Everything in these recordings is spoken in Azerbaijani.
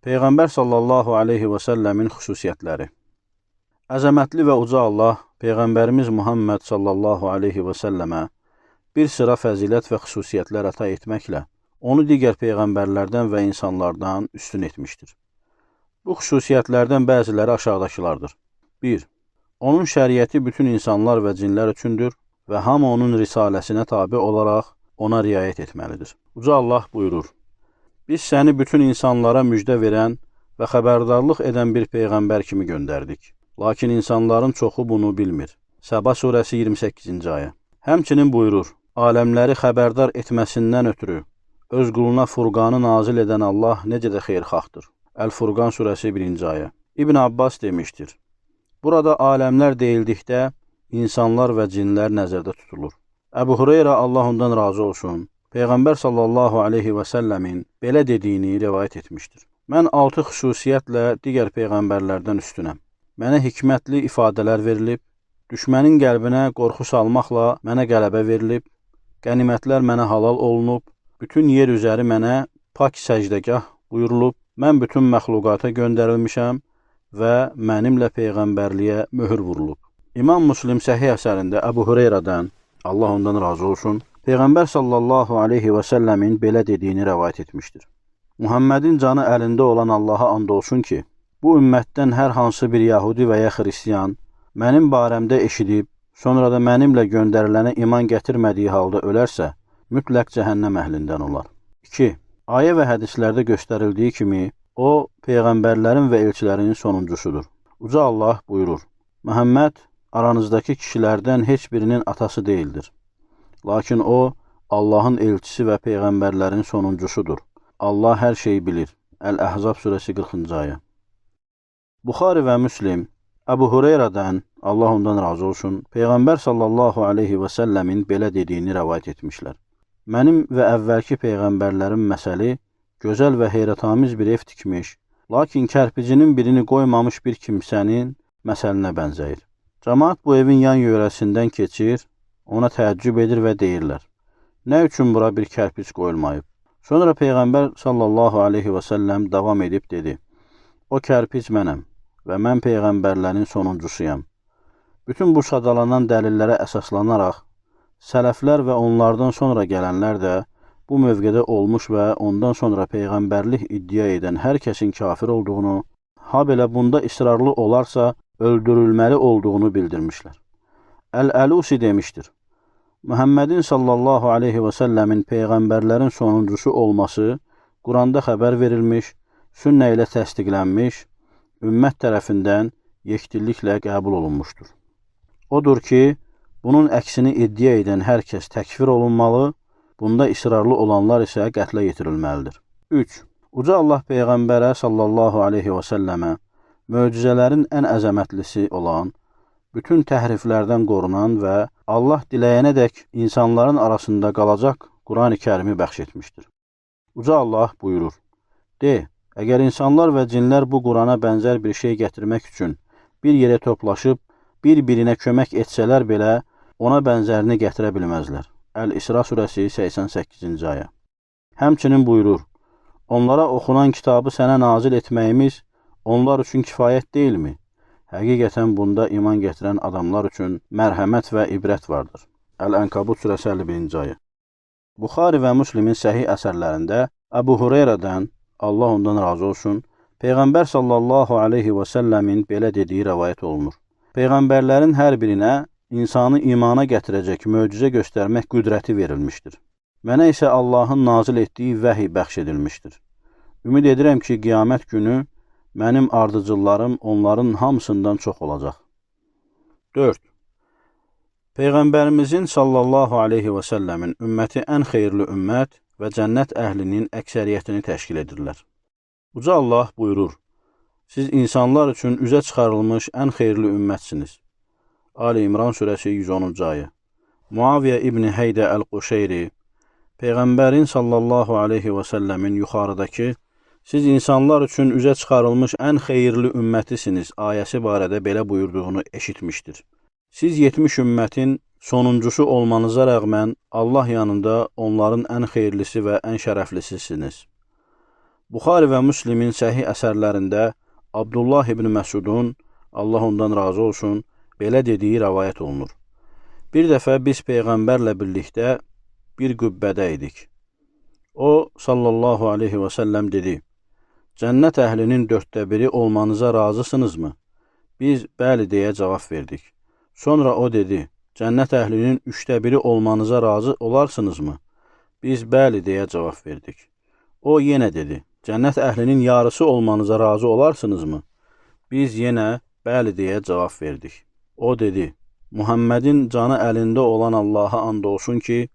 Peyğəmbər sallallahu aleyhi və səlləmin xüsusiyyətləri. Əzəmətli və uca Allah Peyğəmbərimiz Muhammed sallallahu aleyhi və səlləmə bir sıra fəzilət və xüsusiyyətlər əta etməklə onu digər peyğəmbərlərdən və insanlardan üstün etmişdir. Bu xüsusiyyətlərdən bəziləri aşağıdakılardır. 1. Onun şəriəti bütün insanlar və cinlər üçündür və hamı onun risaləsinə tabi olaraq ona riayət etməlidir. Uca Allah buyurur: Biz səni bütün insanlara müjdə verən və xəbərdarlıq edən bir peyğəmbər kimi göndərdik. Lakin insanların çoxu bunu bilmir. Səba surəsi 28-ci ayə. Həmçinin buyurur: Aləmləri xəbərdar etməsindən ötürü öz quluna Furqanı nazil edən Allah necə də xeyirxahdır. Əl-Furqan surəsi 1-ci ayə. İbn Abbas demişdir: Burada aləmlər deyildikdə insanlar və cinlər nəzərdə tutulur. Əbu Hureyra, Allah ondan razı olsun, Peyğəmbər sallallahu aleyhi və səlləmin belə dediyini rivayət etmişdir. Mən 6 xüsusiyyətlə digər peyğəmbərlərdən üstünəm. Mənə hikmətli ifadələr verilib, düşmənin qəlbinə qorxu salmaqla mənə qələbə verilib, qənimətlər mənə halal olunub, bütün yer üzəri mənə pak səcdəgah buyurulub, mən bütün məxluqata göndərilmişəm və mənimlə peyğəmbərliyə möhür vurulub. İmam Müslim səhih əsərində Əbu Hureyradan, Allah ondan razı olsun, Peyğəmbər sallallahu aleyhi və səlləmin belə dediyini rəvayət etmişdir. Muhammedin canı əlində olan Allaha and olsun ki, bu ümmətdən hər hansı bir yahudi və ya xristiyan mənim barəmdə eşidib, sonra da mənimlə göndərilənə iman gətirmədiyi halda ölərsə, mütləq cəhənnəm əhlindən olar. 2. Ayə və hədislərdə göstərildiyi kimi, o, peyğəmbərlərin və elçilərin sonuncusudur. Uca Allah buyurur: Muhammed aranızdakı kişilərdən heç birinin atası deyildir. Lakin o, Allahın elçisi və peyğəmbərlərin sonuncusudur. Allah hər şeyi bilir. Əl-Əhzab surəsi 40-cı ayə. Buxari və Müslim Əbu Hureyradan, Allah ondan razı olsun, Peyğəmbər sallallahu aleyhi və səlləmin belə dediyini rəvayət etmişlər. Mənim və əvvəlki peyğəmbərlərin məsəli gözəl və heyrətamiz bir ev tikmiş, lakin kərpicinin birini qoymamış bir kimsənin məsəlinə bənzəyir. Camaat bu evin yan yörəsindən keçir, ona təəccüb edir və deyirlər: Nə üçün bura bir kərpic qoyulmayıb? Sonra Peyğəmbər sallallahu aleyhi və səlləm davam edib dedi: O kərpic mənəm və mən peyğəmbərlərin sonuncusuyam. Bütün bu sadalanan dəlillərə əsaslanaraq, sələflər və onlardan sonra gələnlər də bu mövqedə olmuş və ondan sonra peyğəmbərlik iddia edən hər kəsin kafir olduğunu, ha belə bunda israrlı olarsa öldürülməli olduğunu bildirmişlər. Əl-Əlusi demişdir: Muhammedin sallallahu aleyhi və səlləmin peyğəmbərlərin sonuncusu olması Quranda xəbər verilmiş, sünnə ilə təsdiqlənmiş, ümmət tərəfindən yekdilliklə qəbul olunmuşdur. Odur ki, bunun əksini iddia edən hər kəs təkfir olunmalı, bunda israrlı olanlar isə qətlə yetirilməlidir. 3. Uca Allah Peyğəmbərə sallallahu aleyhi və səlləmə möcüzələrin ən əzəmətlisi olan, bütün təhriflərdən qorunan və Allah diləyənədək insanların arasında qalacaq Qurani Kərimi bəxş etmişdir. Uca Allah buyurur: De, əgər insanlar və cinlər bu Qurana bənzər bir şey gətirmək üçün bir yerə toplaşıb, bir-birinə kömək etsələr belə, ona bənzərini gətirə bilməzlər. Əl-İsra surəsi 88-ci ayə. Həmçinin buyurur: Onlara oxunan kitabı sənə nazil etməyimiz onlar üçün kifayət deyilmi? Həqiqətən bunda iman gətirən adamlar üçün mərhəmət və ibrət vardır. Əl-Ənkabut surəsi 51-ci ayə. Buxari və Müslimin səhih əsərlərində Əbu Hureyradan, Allah ondan razı olsun, Peyğəmbər sallallahu aleyhi və səlləmin belə dediyi rəvayət olunur. Peyğəmbərlərin hər birinə insanı imana gətirəcək möcüzə göstərmək qüdrəti verilmişdir. Mənə isə Allahın nazil etdiyi vəhiy bəxş edilmişdir. Ümid edirəm ki, qiyamət günü mənim ardıcıllarım onların hamısından çox olacaq. 4. Peyğəmbərimizin sallallahu aleyhi və səlləmin ümməti ən xeyirli ümmət və cənnət əhlinin əksəriyyətini təşkil edirlər. Uca Allah buyurur: Siz insanlar üçün üzə çıxarılmış ən xeyirli ümmətsiniz. Ali İmran surəsi 110-cu ayə. Muaviyə İbni Heydə Əl-Quşeyri Peyğəmbərin sallallahu aleyhi və səlləmin yuxarıdakı "Siz insanlar üçün üzə çıxarılmış ən xeyirli ümmətisiniz" ayəsi barədə belə buyurduğunu eşitmişdir. Siz 70 ümmətin sonuncusu olmanıza rəğmən Allah yanında onların ən xeyirlisi və ən şərəflisisiniz. Buxari və Müslimin səhih əsərlərində Abdullah ibn Məsudun, Allah ondan razı olsun, belə dediyi rəvayət olunur. Bir dəfə biz Peyğəmbərlə birlikdə bir qübbədə idik. O, sallallahu aleyhi və səlləm dedi, Cənnət əhlinin 1/4 olmanıza razısınızmı? Biz, bəli deyə cavab verdik. Sonra o dedi, Cənnət əhlinin 1/3 olmanıza razı olarsınızmı? Biz, bəli deyə cavab verdik. O yenə dedi, Cənnət əhlinin yarısı olmanıza razı olarsınızmı? Biz yenə bəli deyə cavab verdik. O dedi, Muhammedin canı əlində olan Allaha and olsun ki,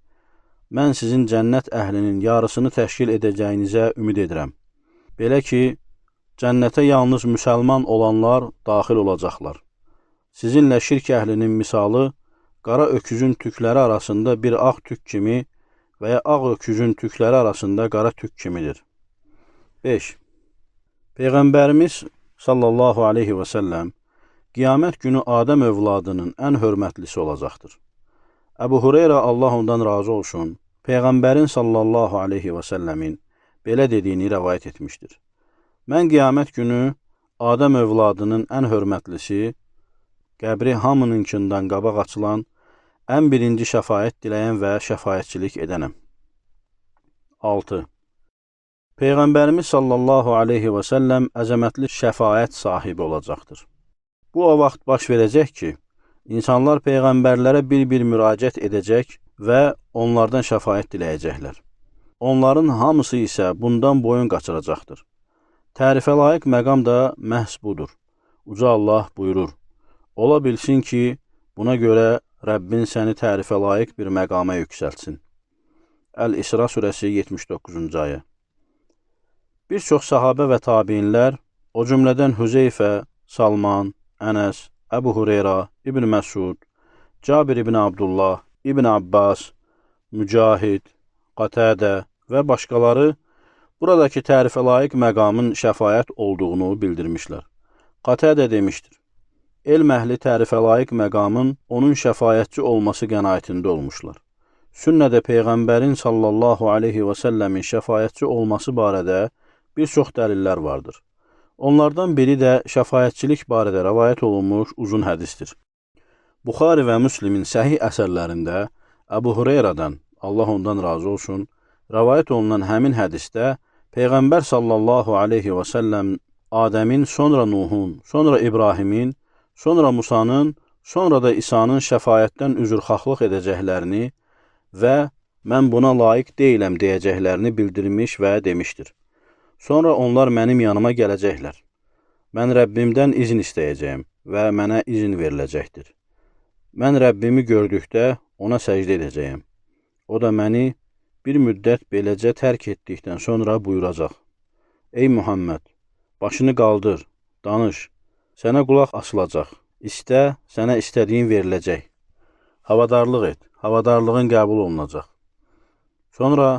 mən sizin cənnət əhlinin yarısını təşkil edəcəyinizə ümid edirəm. Belə ki, cənnətə yalnız müsəlman olanlar daxil olacaqlar. Sizinlə şirk əhlinin misalı, qara öküzün tükləri arasında bir ağ tük kimi və ya ağ öküzün tükləri arasında qara tük kimidir. 5. Peyğəmbərimiz sallallahu aleyhi və səlləm qiyamət günü Adəm övladının ən hörmətlisi olacaqdır. Əbu Hureyra, Allah ondan razı olsun, Peyğəmbərin sallallahu aleyhi və səlləmin belə dediyini rəvayət etmişdir. Mən qiyamət günü Adəm övladının ən hörmətlisi, qəbri hamınınkindən qabaq açılan, ən birinci şəfaət diləyən və şəfaətçilik edənəm. 6. Peyğəmbərimiz sallallahu aleyhi və səlləm əzəmətli şəfaət sahibi olacaqdır. Bu o vaxt baş verəcək ki, insanlar peyğəmbərlərə bir-bir müraciət edəcək və onlardan şəfaət diləyəcəklər. Onların hamısı isə bundan boyun qaçıracaqdır. Tərifə layiq məqam da məhz budur. Uca Allah buyurur, ola bilsin ki, buna görə Rəbbin səni tərifə layiq bir məqama yüksəltsin. Əl-İsra surəsi 79-cu ayə. Bir çox sahabə və tabiinlər, o cümlədən Hüzeyfə, Salman, Ənəs, Əbu Hureyra, İbn Məsud, Cabir ibn Abdullah, İbn Abbas, Mücahid, Qatədə və başqaları buradakı tərifə layiq məqamın şəfaət olduğunu bildirmişlər. Qatədə demişdir, elm əhli tərifə layiq məqamın onun şəfaətçi olması qənaətində olmuşlar. Sünnədə Peyğəmbərin sallallahu aleyhi və səlləmin şəfaətçi olması barədə bir çox dəlillər vardır. Onlardan biri də şəfaətçilik barədə rəvayət olunmuş uzun hədisdir. Buxari və Müslimin səhih əsərlərində Əbu Hureyradan, Allah ondan razı olsun, rəvayət olunan həmin hədisdə Peyğəmbər sallallahu aleyhi və səlləm Adəmin, sonra Nuhun, sonra İbrahimin, sonra Musanın, sonra da İsa'nın şəfaətdən üzrxahlıq edəcəklərini və mən buna layiq deyiləm deyəcəklərini bildirmiş və demişdir. Sonra onlar mənim yanıma gələcəklər. Mən Rəbbimdən izin istəyəcəyəm və mənə izin veriləcəkdir. Mən Rəbbimi gördükdə ona səcdə edəcəyəm. O da məni bir müddət beləcə tərk etdikdən sonra buyuracaq. Ey Muhammed, başını qaldır, danış, sənə qulaq asılacaq, istə, sənə istədiyin veriləcək. Havadarlıq et, havadarlığın qəbul olunacaq. Sonra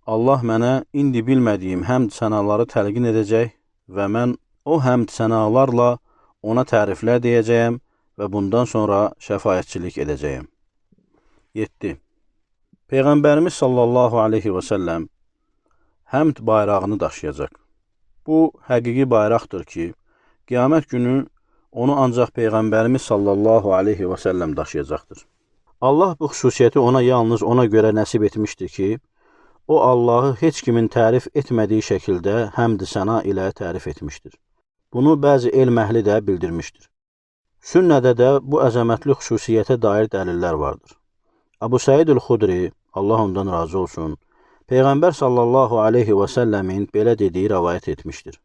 Allah mənə indi bilmədiyim həmd sənaları təlqin edəcək və mən o həmd sənalarla ona təriflər deyəcəyəm və bundan sonra şəfaətçilik edəcəyəm. 7. Peyğəmbərimiz sallallahu aleyhi və səlləm həmd bayrağını daşıyacaq. Bu, həqiqi bayraqdır ki, qiyamət günü onu ancaq Peyğəmbərimiz sallallahu aleyhi və səlləm daşıyacaqdır. Allah bu xüsusiyyəti ona yalnız ona görə nəsib etmişdir ki, o Allahı heç kimin tərif etmədiyi şəkildə həmd-i səna ilə tərif etmişdir. Bunu bəzi elm əhli də bildirmişdir. Sünnədə də bu əzəmətli xüsusiyyətə dair dəlillər vardır. Əbu Səid el-Xudri, Allah ondan razı olsun, Peyğəmbər sallallahu aleyhi və səlləmin belə dediyi rəvayət etmişdir.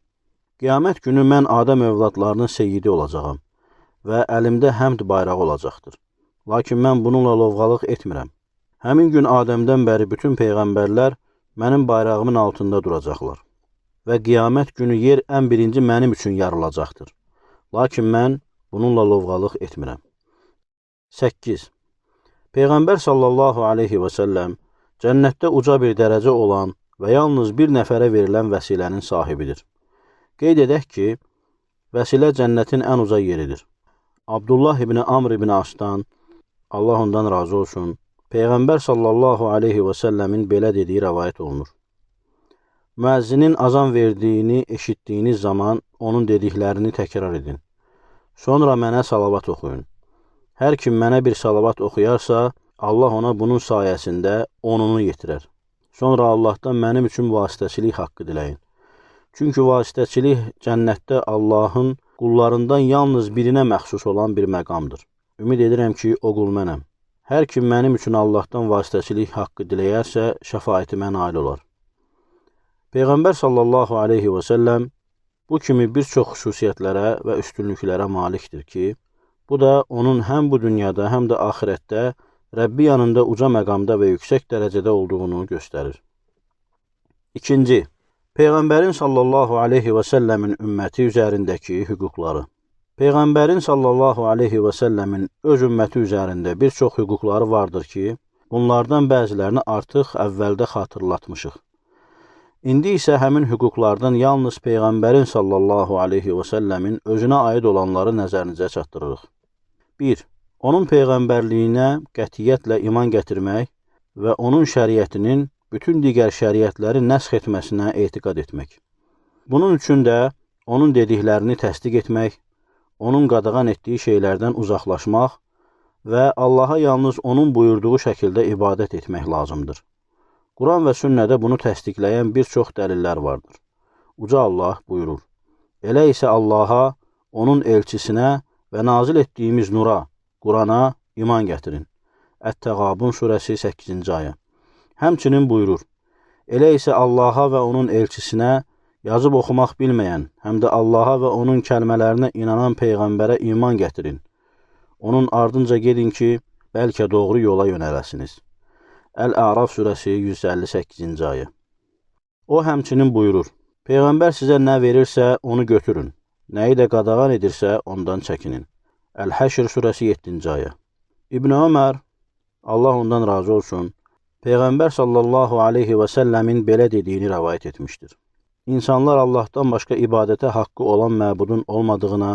Qiyamət günü mən Adəm övladlarının seyyidi olacağam və əlimdə həmd bayrağı olacaqdır. Lakin mən bununla lovğalıq etmirəm. Həmin gün Adəmdən bəri bütün peyğəmbərlər mənim bayrağımın altında duracaqlar və qiyamət günü yer ən birinci mənim üçün yarılacaqdır. Lakin mən bununla lovğalıq etmirəm. 8. Peyğəmbər sallallahu aleyhi və səlləm cənnətdə uca bir dərəcə olan və yalnız bir nəfərə verilən vəsilənin sahibidir. Qeyd edək ki, vəsilə cənnətin ən uca yeridir. Abdullah ibn Amr ibn Asdan, Allah ondan razı olsun, Peyğəmbər sallallahu aleyhi və səlləmin belə dediyi rəvayət olunur. Müəzzinin azan verdiyini eşitdiyiniz zaman onun dediklərini təkrar edin. Sonra mənə salavat oxuyun. Hər kim mənə bir salavat oxuyarsa, Allah ona bunun sayəsində onunu yetirər. Sonra Allahdan mənim üçün vasitəçilik haqqı diləyin. Çünki vasitəçilik cənnətdə Allahın qullarından yalnız birinə məxsus olan bir məqamdır. Ümid edirəm ki, o qul mənəm. Hər kim mənim üçün Allahdan vasitəçilik haqqı diləyərsə, şəfaətimə nail olar. Peyğəmbər sallallahu aleyhi və səlləm bu kimi bir çox xüsusiyyətlərə və üstünlüklərə malikdir ki, bu da onun həm bu dünyada, həm də axirətdə Rəbbi yanında uca məqamda və yüksək dərəcədə olduğunu göstərir. İkinci, Peyğəmbərin sallallahu aleyhi və səlləmin ümməti üzərindəki hüquqları. Peyğəmbərin sallallahu aleyhi və səlləmin öz ümməti üzərində bir çox hüquqları vardır ki, bunlardan bəzilərini artıq əvvəldə xatırlatmışıq. İndi isə həmin hüquqlardan yalnız Peyğəmbərin sallallahu aleyhi və səlləmin özünə aid olanları nəzərinizə çatdırırıq. 1. Onun peyğəmbərliyinə qətiyyətlə iman gətirmək və onun şəriətinin bütün digər şəriətləri nəsx etməsinə etiqad etmək. Bunun üçün də onun dediklərini təsdiq etmək, onun qadağan etdiyi şeylərdən uzaqlaşmaq və Allaha yalnız onun buyurduğu şəkildə ibadət etmək lazımdır. Quran və sünnədə bunu təsdiqləyən bir çox dəlillər vardır. Uca Allah buyurur: Elə isə Allaha, onun elçisinə və nazil etdiyimiz nura, Qurana iman gətirin. Ət-Təğabun surəsi 8-ci ayə. Həmçinin buyurur: Elə isə Allaha və onun elçisinə yazıb oxumaq bilməyən, həm də Allaha və onun kəlmələrinə inanan peyğəmbərə iman gətirin. Onun ardınca gedin ki, bəlkə doğru yola yönələsiniz. Əl-Əraf surəsi 158-ci ayə. O həmçinin buyurur: Peyğəmbər sizə nə verirsə, onu götürün. Nəyi də qadağan edirsə, ondan çəkinin. Əl-Həşr surəsi 7-ci ayə. İbn Ömər, Allah ondan razı olsun, Peyğəmbər sallallahu aleyhi və səlləmin belə dediyini rəvayət etmişdir. İnsanlar Allahdan başqa ibadətə haqqı olan məbudun olmadığına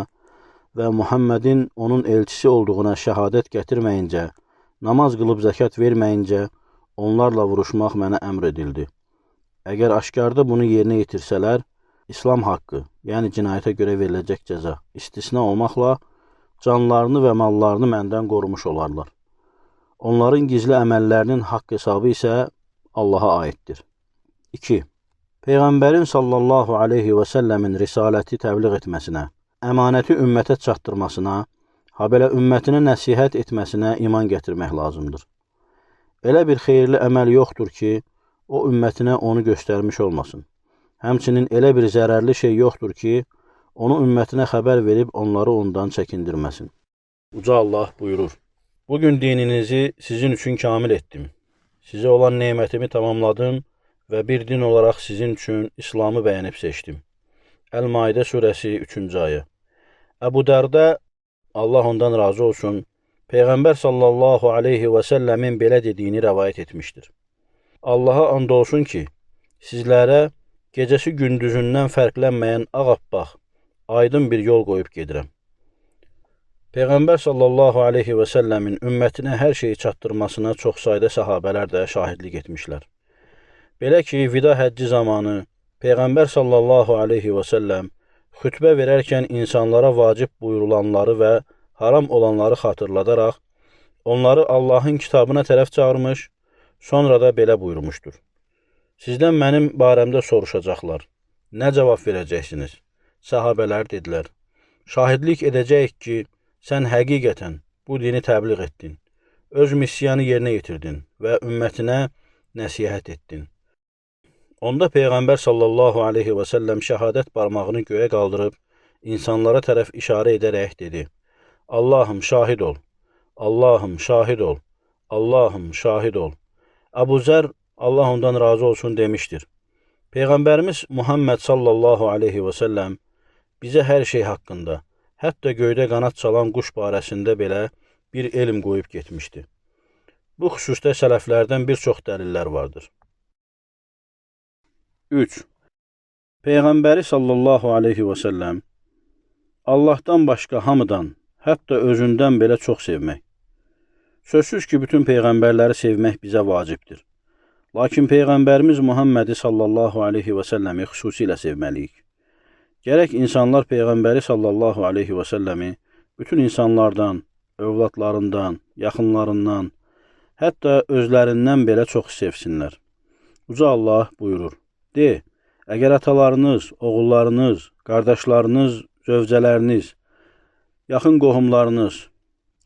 və Muhammedin onun elçisi olduğuna şəhadət gətirməyincə, namaz qılıb zəkat verməyincə, onlarla vuruşmaq mənə əmr edildi. Əgər aşkarda bunu yerinə yetirsələr, İslam haqqı, yəni cinayətə görə veriləcək cəza, istisna olmaqla canlarını və mallarını məndən qorumuş olarlar. Onların gizli əməllərinin haqq hesabı isə Allaha aiddir. 2. Peyğəmbərin sallallahu aleyhi və səlləmin risaləti təbliğ etməsinə, əmanəti ümmətə çatdırmasına, habelə ümmətinə nəsihət etməsinə iman gətirmək lazımdır. Elə bir xeyirli əməl yoxdur ki, o ümmətinə onu göstərmiş olmasın. Həmçinin elə bir zərərli şey yoxdur ki, onu ümmətinə xəbər verib onları ondan çəkindirməsin. Uca Allah buyurur: Bugün dininizi sizin üçün kamil etdim. Sizə olan nemətimi tamamladım və bir din olaraq sizin üçün İslamı bəyənib seçdim. Əl-Maidə surəsi 3-cü ayə. Əbu Dərdə, Allah ondan razı olsun, Peyğəmbər sallallahu aleyhi və səlləmin belə dediyini rəvayət etmişdir. Allaha and olsun ki, sizlərə gecəsi gündüzündən fərqlənməyən ağappaq, aydın bir yol qoyub gedirəm. Peyğəmbər sallallahu aleyhi və səlləmin ümmətinə hər şeyi çatdırmasına çox sayda səhabələr də şahidlik etmişlər. Belə ki, vida həcci zamanı Peyğəmbər sallallahu aleyhi və səlləm xütbə verərkən insanlara vacib buyurulanları və haram olanları xatırladaraq, onları Allahın kitabına tərəf çağırmış, sonra da belə buyurmuşdur: Sizdən mənim barəmdə soruşacaqlar. Nə cavab verəcəksiniz? Səhabələr dedilər: Şahidlik edəcəyik ki, sən həqiqətən bu dini təbliğ etdin, öz missiyanı yerinə yetirdin və ümmətinə nəsihət etdin. Onda Peyğəmbər sallallahu aleyhi və səlləm şəhadət barmağını göyə qaldırıb, insanlara tərəf işarə edərək dedi: Allahım şahid ol, Allahım şahid ol, Allahım şahid ol. Əbu Zər, Allah ondan razı olsun, demişdir: Peyğəmbərimiz Muhammed sallallahu aleyhi və səlləm bizə hər şey haqqında, hətta göydə qanad çalan quş barəsində belə bir elm qoyub getmişdi. Bu xüsusda sələflərdən bir çox dəlillər vardır. 3. Peyğəmbəri sallallahu aleyhi və səlləm Allahdan başqa hamıdan, hətta özündən belə çox sevmək. Sözsüz ki, bütün peyğəmbərləri sevmək bizə vacibdir. Lakin Peyğəmbərimiz Muhammədi sallallahu aleyhi və səlləmi xüsusilə sevməliyik. Gərək insanlar Peyğəmbəri sallallahu aleyhi və səlləmi bütün insanlardan, övladlarından, yaxınlarından, hətta özlərindən belə çox sevsinlər. Uca Allah buyurur, de, əgər atalarınız, oğullarınız, qardaşlarınız, zövcələriniz, yaxın qohumlarınız,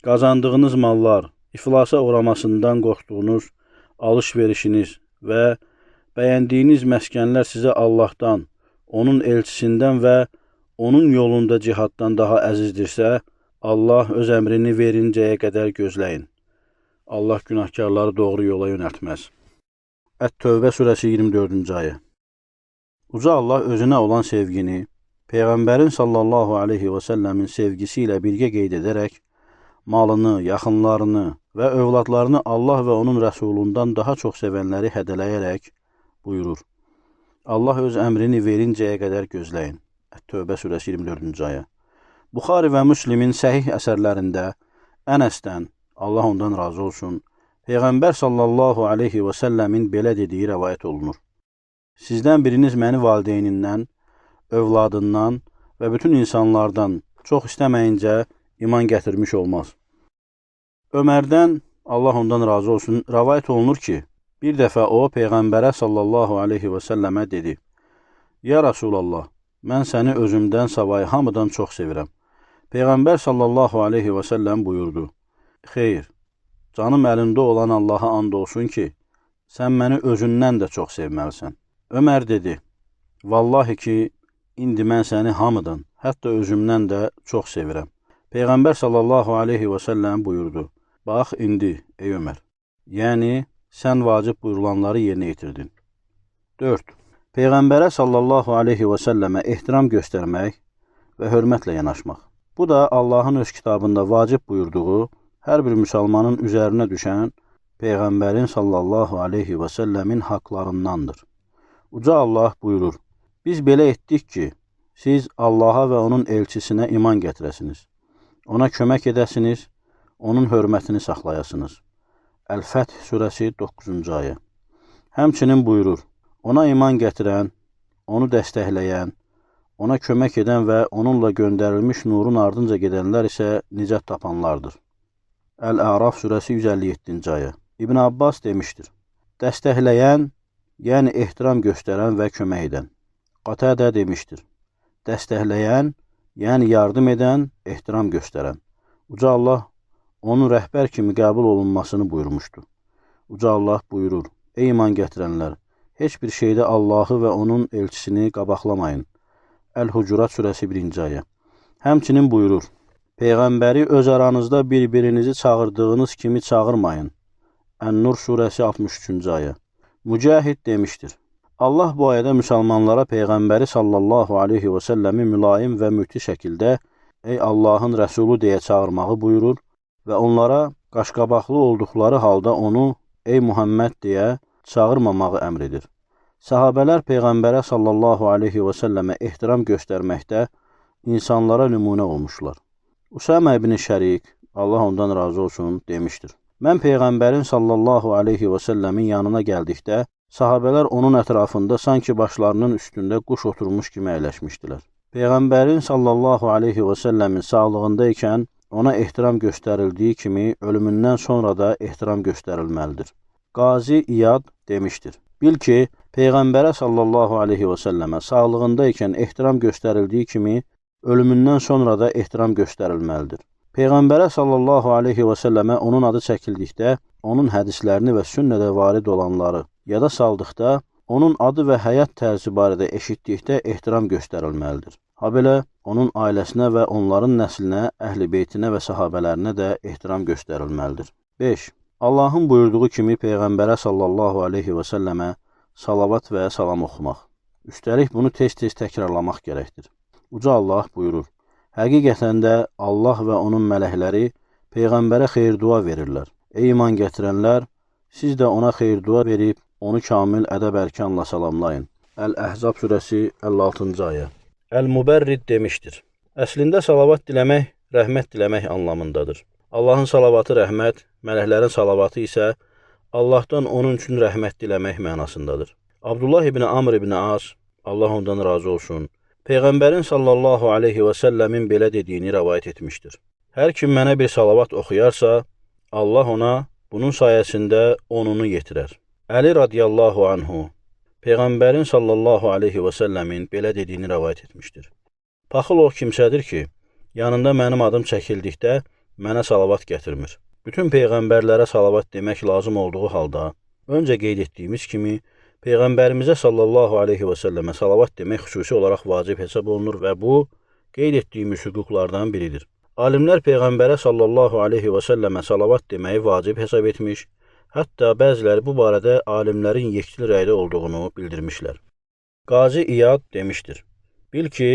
qazandığınız mallar, iflasa uğramasından qorxduğunuz alış-verişiniz və bəyəndiyiniz məskənlər sizə Allahdan, onun elçisindən və onun yolunda cihaddan daha əzizdirsə, Allah öz əmrini verincəyə qədər gözləyin. Allah günahkarları doğru yola yönəltməz. Ət-Tövbə surəsi 24-cü ayə. Uca Allah özünə olan sevgini, Peyğəmbərin sallallahu aleyhi və səlləmin sevgisi ilə birgə qeyd edərək, malını, yaxınlarını və övladlarını Allah və onun rəsulundan daha çox sevənləri hədələyərək buyurur. Allah öz əmrini verincəyə qədər gözləyin. Ət-Tövbə surəsi 24-cü ayə. Buxari və Müslimin səhih əsərlərində Ənəsdən, Allah ondan razı olsun, Peyğəmbər sallallahu aleyhi və səlləmin belə dediyi rəvayət olunur. Sizdən biriniz məni valideynindən, övladından və bütün insanlardan çox istəməyincə iman gətirmiş olmaz. Ömərdən, Allah ondan razı olsun, rəvayət olunur ki, bir dəfə o Peyğəmbərə sallallahu aleyhi və səlləmə dedi, Ya Rasulallah, mən səni özümdən savayı hamıdan çox sevirəm. Peyğəmbər sallallahu aleyhi və səlləm buyurdu, Xeyr, canım əlində olan Allaha and olsun ki, sən məni özündən də çox sevməlisən. Ömər dedi, Vallahi ki, indi mən səni hamıdan, hətta özümdən də çox sevirəm. Peyğəmbər sallallahu aleyhi və səlləm buyurdu, Bax indi, ey Ömər, yəni sən vacib buyurulanları yerinə yetirdin. 4. Peyğəmbərə sallallahu aleyhi və səlləmə ehtiram göstərmək və hörmətlə yanaşmaq. Bu da Allahın öz kitabında vacib buyurduğu hər bir müsəlmanın üzərinə düşən Peyğəmbərin sallallahu aleyhi və səlləmin haqlarındandır. Uca Allah buyurur, Biz belə etdik ki, siz Allaha və onun elçisinə iman gətirəsiniz, ona kömək edəsiniz, onun hörmətini saxlayasınız. Əl-Fəth surəsi 9-cu ayə. Həmçinin buyurur, ona iman gətirən, onu dəstəkləyən, ona kömək edən və onunla göndərilmiş nurun ardınca gedənlər isə nicat tapanlardır. Əl-Əraf surəsi 157-ci ayə. İbn Abbas demişdir, dəstəkləyən, yəni ehtiram göstərən və kömək edən. Qatədə demişdir, dəstəkləyən, yəni yardım edən, ehtiram göstərən. Uca Allah onun rəhbər kimi qəbul olunmasını buyurmuşdu. Uca Allah buyurur, ey iman gətirənlər, heç bir şeydə Allahı və onun elçisini qabaqlamayın. Əl-Hucurat surəsi 1-ci ayə. Həmçinin buyurur, Peyğəmbəri öz aranızda bir-birinizi çağırdığınız kimi çağırmayın. Ən-Nur surəsi 63-cü ayə. Mücahid demişdir, Allah bu ayədə müsəlmanlara Peyğəmbəri sallallahu aleyhi və səlləmi mülayim və müti şəkildə ey Allahın rəsulu deyə çağırmağı buyurur və onlara qaşqabaqlı olduqları halda onu ey Muhammed deyə çağırmamağı əmr edir. Səhabələr Peyğəmbərə sallallahu aleyhi və səlləmə ehtiram göstərməkdə insanlara nümunə olmuşlar. Usamə ibn Şərik, Allah ondan razı olsun, demişdir. Mən Peyğəmbərin sallallahu aleyhi və səlləmin yanına gəldikdə, sahabələr onun ətrafında sanki başlarının üstündə quş oturmuş kimi əyləşmişdilər. Peyğəmbərin sallallahu aleyhi və səlləmin sağlığında ikən ona ehtiram göstərildiyi kimi ölümündən sonra da ehtiram göstərilməlidir. Qazi İyad demişdir, bil ki, Peyğəmbərə sallallahu aleyhi və səlləmə sağlığında ikən ehtiram göstərildiyi kimi ölümündən sonra da ehtiram göstərilməlidir. Peyğəmbərə sallallahu aleyhi və səlləmə onun adı çəkildikdə, onun hədislərini və sünnədə varid olanları yada saldıqda, onun adı və həyat tərzi barədə eşitdikdə ehtiram göstərilməlidir. Habelə, onun ailəsinə və onların nəslinə, əhl-i beytinə və sahabələrinə də ehtiram göstərilməlidir. 5. Allahın buyurduğu kimi Peyğəmbərə sallallahu aleyhi və səlləmə salavat və salam oxumaq. Üstəlik, bunu tez-tez təkrarlamaq gərəkdir. Uca Allah buyurur, həqiqətən də Allah və onun mələkləri Peyğəmbərə xeyir-dua verirlər. Ey iman gətirənlər, siz də ona xeyir-dua verib, onu kamil ədəb-ərkanla salamlayın. Əl-Əhzab surəsi 56-cı ayə. Əl-Mübərrid demişdir, əslində salavat diləmək, rəhmət diləmək anlamındadır. Allahın salavatı rəhmət, mələklərin salavatı isə Allahdan onun üçün rəhmət diləmək mənasındadır. Abdullah ibn Amr ibn As, Allah ondan razı olsun, Peyğəmbərin sallallahu aleyhi və səlləmin belə dediyini rəvayət etmişdir. Hər kim mənə bir salavat oxuyarsa, Allah ona bunun sayəsində onunu yetirər. Əli radiyallahu anhu, Peyğəmbərin sallallahu aleyhi və səlləmin belə dediyini rəvayət etmişdir. Paxıl o kimsədir ki, yanında mənim adım çəkildikdə mənə salavat gətirmir. Bütün peyğəmbərlərə salavat demək lazım olduğu halda, öncə qeyd etdiyimiz kimi, Peyğəmbərimizə sallallahu aleyhi və səlləmə salavat demək xüsusi olaraq vacib hesab olunur və bu, qeyd etdiyimiz hüquqlardan biridir. Alimlər Peyğəmbərə sallallahu aleyhi və səlləmə salavat deməyi vacib hesab etmiş, hətta bəziləri bu barədə alimlərin yekdil rəydə olduğunu bildirmişlər. Qazi İyad demişdir, bil ki,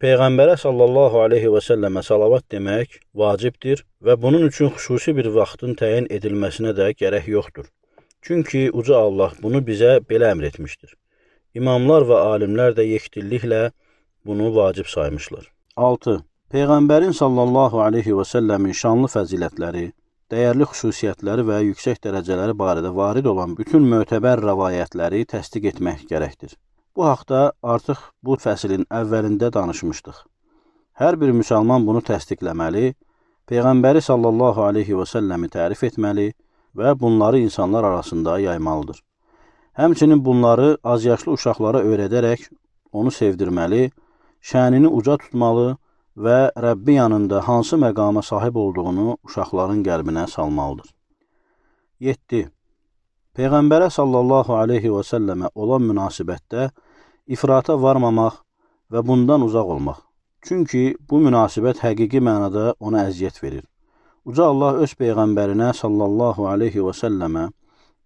Peyğəmbərə sallallahu aleyhi və səlləmə salavat demək vacibdir və bunun üçün xüsusi bir vaxtın təyin edilməsinə də gərək yoxdur. Çünki Uca Allah bunu bizə belə əmr etmişdir. İmamlar və alimlər də yekdilliklə bunu vacib saymışlar. 6. Peyğəmbərin sallallahu aleyhi və səlləmin şanlı fəzilətləri, dəyərli xüsusiyyətləri və yüksək dərəcələri barədə varid olan bütün mötəbər rəvayətləri təsdiq etmək gərəkdir. Bu haqda artıq bu fəslin əvvəlində danışmışdıq. Hər bir müsəlman bunu təsdiqləməli, Peyğəmbəri sallallahu aleyhi və səlləmi tərif etməli və bunları insanlar arasında yaymalıdır. Həmçinin bunları azyaşlı uşaqlara öyrədərək onu sevdirməli, şənini uca tutmalı və Rəbbi yanında hansı məqama sahib olduğunu uşaqların qəlbinə salmalıdır. 7. Peyğəmbərə sallallahu aleyhi və səlləmə olan münasibətdə ifrata varmamaq və bundan uzaq olmaq. Çünki bu münasibət həqiqi mənada ona əziyyət verir. Uca Allah öz Peyğəmbərinə sallallahu aleyhi və səlləmə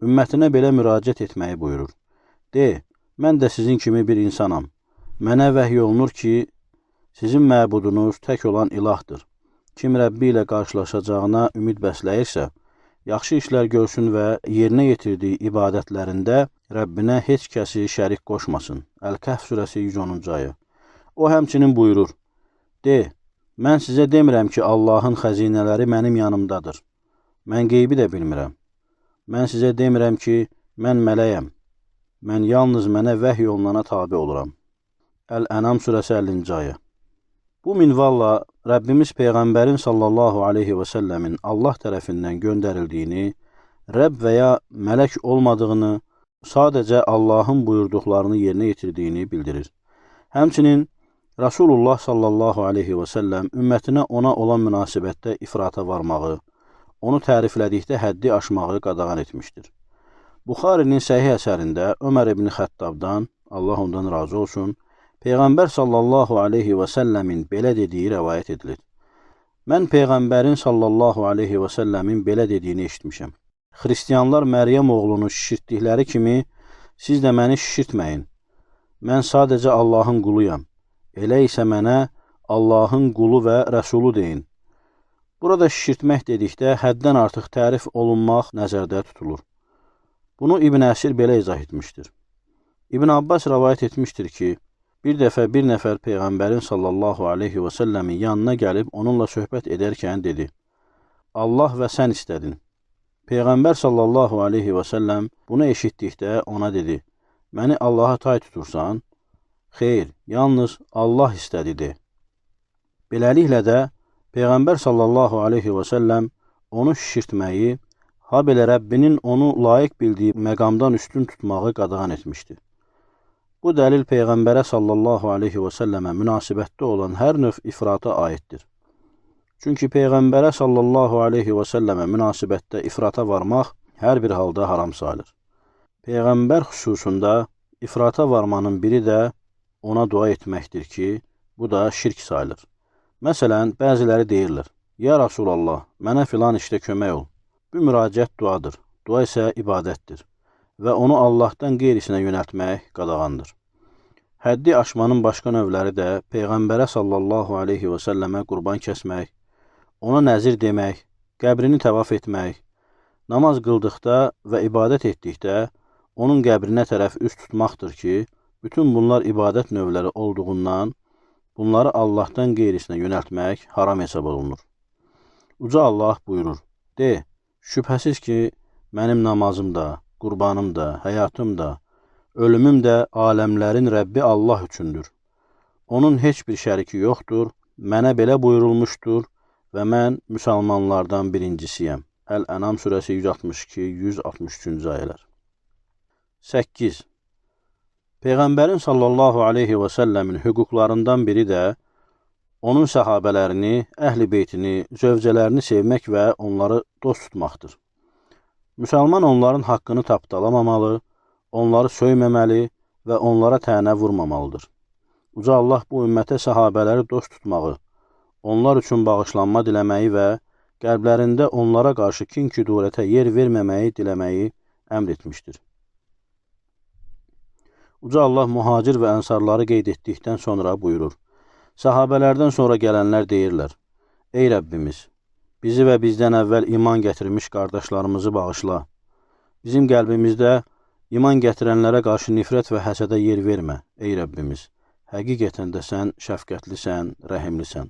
ümmətinə belə müraciət etməyi buyurur. De, mən də sizin kimi bir insanam. Mənə vəhy olunur ki, sizin məbudunuz tək olan ilahdır. Kim Rəbbi ilə qarşılaşacağına ümid bəsləyirsə, yaxşı işlər görsün və yerinə yetirdiyi ibadətlərində Rəbbinə heç kəsi şərik qoşmasın. Əl-Kəhf surəsi 110-cu ayə. O həmçinin buyurur, de, mən sizə demirəm ki, Allahın xəzinələri mənim yanımdadır. Mən qeybi də bilmirəm. Mən sizə demirəm ki, mən mələyəm. Mən yalnız mənə vəhy olunana tabi oluram. Əl-Ənam surəsi 50-ci ayə. Bu minvalla Rəbbimiz Peyğəmbərin sallallahu aleyhi və səlləmin Allah tərəfindən göndərildiyini, Rəbb və ya mələk olmadığını, sadəcə Allahın buyurduqlarını yerinə yetirdiyini bildirir. Həmçinin Rasulullah sallallahu aleyhi və səlləm ümmətinə ona olan münasibətdə ifrata varmağı, onu təriflədikdə həddi aşmağı qadağan etmişdir. Buxarinin səhih əsərində Ömər ibn Xəttabdan, Allah ondan razı olsun, Peyğəmbər sallallahu aleyhi və səlləmin belə dediyi rəvayət edilir. Mən Peyğəmbərin sallallahu aleyhi və səlləmin belə dediyini eşitmişəm. Xristiyanlar Məryəm oğlunu şişirtdikləri kimi, siz də məni şişirtməyin. Mən sadəcə Allahın quluyam. Elə isə mənə Allahın qulu və rəsulu deyin. Burada şişirtmək dedikdə həddən artıq tərif olunmaq nəzərdə tutulur. Bunu İbn Əsir belə izah etmişdir. İbn Abbas rəvayət etmişdir ki, bir dəfə bir nəfər Peyğəmbərin sallallahu aleyhi və səlləmin yanına gəlib onunla söhbət edərkən dedi, Allah və sən istədin. Peyğəmbər sallallahu aleyhi və səlləm bunu eşitdikdə ona dedi, məni Allaha tay tutursan? Xeyr, yalnız Allah istədi de. Beləliklə də Peyğəmbər sallallahu aleyhi və səlləm onu şişirtməyi, ha belə Rəbbinin onu layiq bildiyi məqamdan üstün tutmağı qadağan etmişdi. Bu dəlil Peyğəmbərə sallallahu aleyhi və səlləmə münasibətdə olan hər növ ifrata aiddir. Çünki Peyğəmbərə sallallahu aleyhi və səlləmə münasibətdə ifrata varmaq hər bir halda haram sayılır. Peyğəmbər xüsusunda ifrata varmanın biri də ona dua etməkdir ki, bu da şirk sayılır. Məsələn, bəziləri deyirlər, ya Rasulallah, mənə filan işdə kömək ol. Bu müraciət duadır, dua isə ibadətdir və onu Allahdan qeyrisinə yönəltmək qadağandır. Həddi aşmanın başqa növləri də Peyğəmbərə sallallahu aleyhi və səlləmə qurban kəsmək, ona nəzir demək, qəbrini təvaf etmək, namaz qıldıqda və ibadət etdikdə onun qəbrinə tərəf üz tutmaqdır ki, bütün bunlar ibadət növləri olduğundan bunları Allahdan qeyrisinə yönəltmək haram hesab olunur. Uca Allah buyurur, de, şübhəsiz ki, Mənim namazım da, qurbanım da, həyatım da, ölümüm də aləmlərin Rəbbi Allah üçündür. Onun heç bir şəriki yoxdur, mənə belə buyurulmuşdur və mən müsəlmanlardan birincisiyəm. Əl-Ənam surəsi 162-163-cü ayələr. 8. Peyğəmbərin sallallahu aleyhi və səlləmin hüquqlarından biri də onun səhabələrini, əhl-i beytini, zövcələrini sevmək və onları dost tutmaqdır. Müsəlman onların haqqını tapdalamamalı, onları söyməməli və onlara tənə vurmamalıdır. Uca Allah bu ümmətə səhabələri dost tutmağı, onlar üçün bağışlanma diləməyi və qəlblərində onlara qarşı kin-küdurətə yer verməməyi diləməyi əmr etmişdir. Uca Allah mühacir və ənsarları qeyd etdikdən sonra buyurur: Səhabələrdən sonra gələnlər deyirlər: Ey Rəbbimiz, bizi və bizdən əvvəl iman gətirmiş qardaşlarımızı bağışla. Bizim qəlbimizdə iman gətirənlərə qarşı nifrət və həsədə yer vermə, ey Rəbbimiz. Həqiqətən də sən şəfqətlisən, rəhimlisən.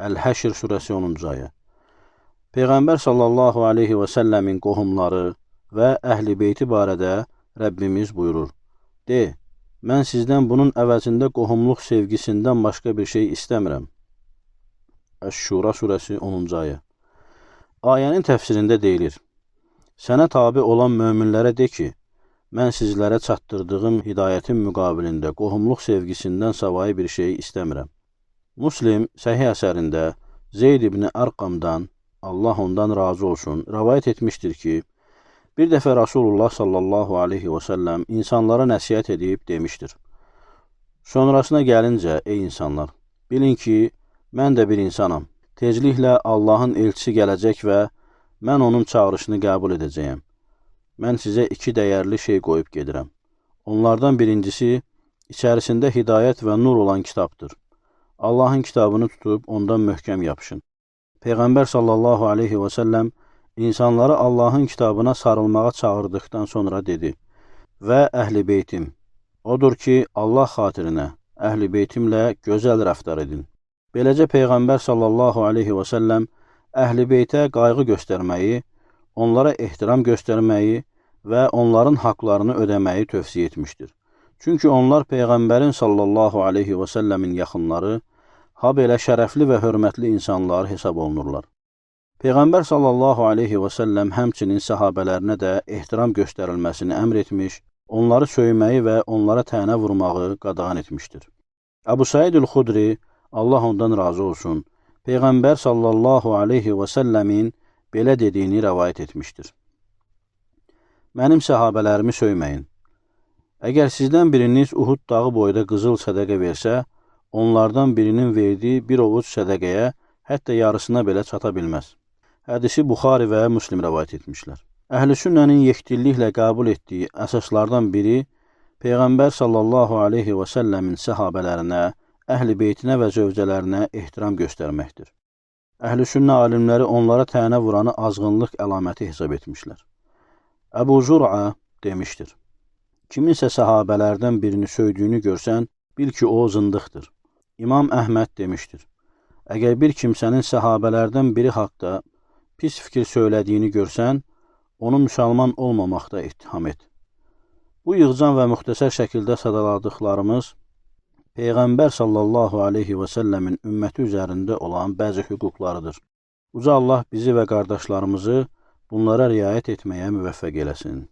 Əl-Həşr surəsi 10-cu ayə. Peyğəmbər sallallahu aleyhi və səlləmin qohumları və əhl-i beyti barədə Rəbbimiz buyurur: De, mən sizdən bunun əvəzində qohumluq sevgisindən başqa bir şey istəmirəm. Əş-Şura surəsi 10-cu ayə. Ayənin təfsirində deyilir: Sənə tabi olan möminlərə de ki, mən sizlərə çatdırdığım hidayətin müqabilində qohumluq sevgisindən savayı bir şey istəmirəm. Muslim səhih əsərində Zeyd ibn Ərqamdan, Allah ondan razı olsun, rəvayət etmişdir ki, bir dəfə Rasulullah sallallahu aleyhi və səlləm insanlara nəsihət edib demişdir: Sonrasına gəlincə, ey insanlar, bilin ki, mən də bir insanam. Tezliklə Allahın elçisi gələcək və mən onun çağırışını qəbul edəcəyəm. Mən sizə iki dəyərli şey qoyub gedirəm. Onlardan birincisi, içərisində hidayət və nur olan kitabdır. Allahın kitabını tutub ondan möhkəm yapışın. Peyğəmbər sallallahu aleyhi və səlləm insanları Allahın kitabına sarılmağa çağırdıqdan sonra dedi: Və əhl-i beytim, odur ki, Allah xatirinə əhl-i beytimlə gözəl rəftar edin. Beləcə Peyğəmbər sallallahu aleyhi və səlləm əhl-i beytə qayğı göstərməyi, onlara ehtiram göstərməyi və onların haqlarını ödəməyi tövsiyə etmişdir. Çünki onlar Peyğəmbərin sallallahu aleyhi və səlləmin yaxınları, ha belə şərəfli və hörmətli insanlar hesab olunurlar. Peyğəmbər sallallahu aleyhi və səlləm həmçinin səhabələrinə də ehtiram göstərilməsini əmr etmiş, onları söyməyi və onlara tənə vurmağı qadağan etmişdir. Əbu Said el-Xudri, Allah ondan razı olsun, Peyğəmbər sallallahu aleyhi və səlləmin belə dediyini rəvayət etmişdir: Mənim səhabələrimi söyməyin. Əgər sizdən biriniz Uhud dağı boyda qızıl sədəqə versə, onlardan birinin verdiyi bir ovuc sədəqəyə, hətta yarısına belə çata bilməz. Hədisi Buxari və Müslim rəvayət etmişlər. Əhl-i sünnənin yekdilliklə qəbul etdiyi əsaslardan biri Peyğəmbər sallallahu aleyhi və səlləmin səhabələrinə, əhl-i beytinə və zövcələrinə ehtiram göstərməkdir. Əhl-i sünnə alimləri onlara tənə vuranı azğınlıq əlaməti hesab etmişlər. Əbu Zur'a demişdir: Kiminsə səhabələrdən birini söydüyünü görsən, bil ki, o zındıqdır. İmam Əhməd demişdir: Əgər bir kimsənin səhabələrdən biri haqda pis fikir söylədiyini görsən, onu müsəlman olmamaqda ittiham et. Bu yığcan və müxtəsər şəkildə sadaladıqlarımız Peyğəmbər sallallahu aleyhi və səlləmin ümməti üzərində olan bəzi hüquqlarıdır. Uca Allah bizi və qardaşlarımızı bunlara riayət etməyə müvəffəq eləsin.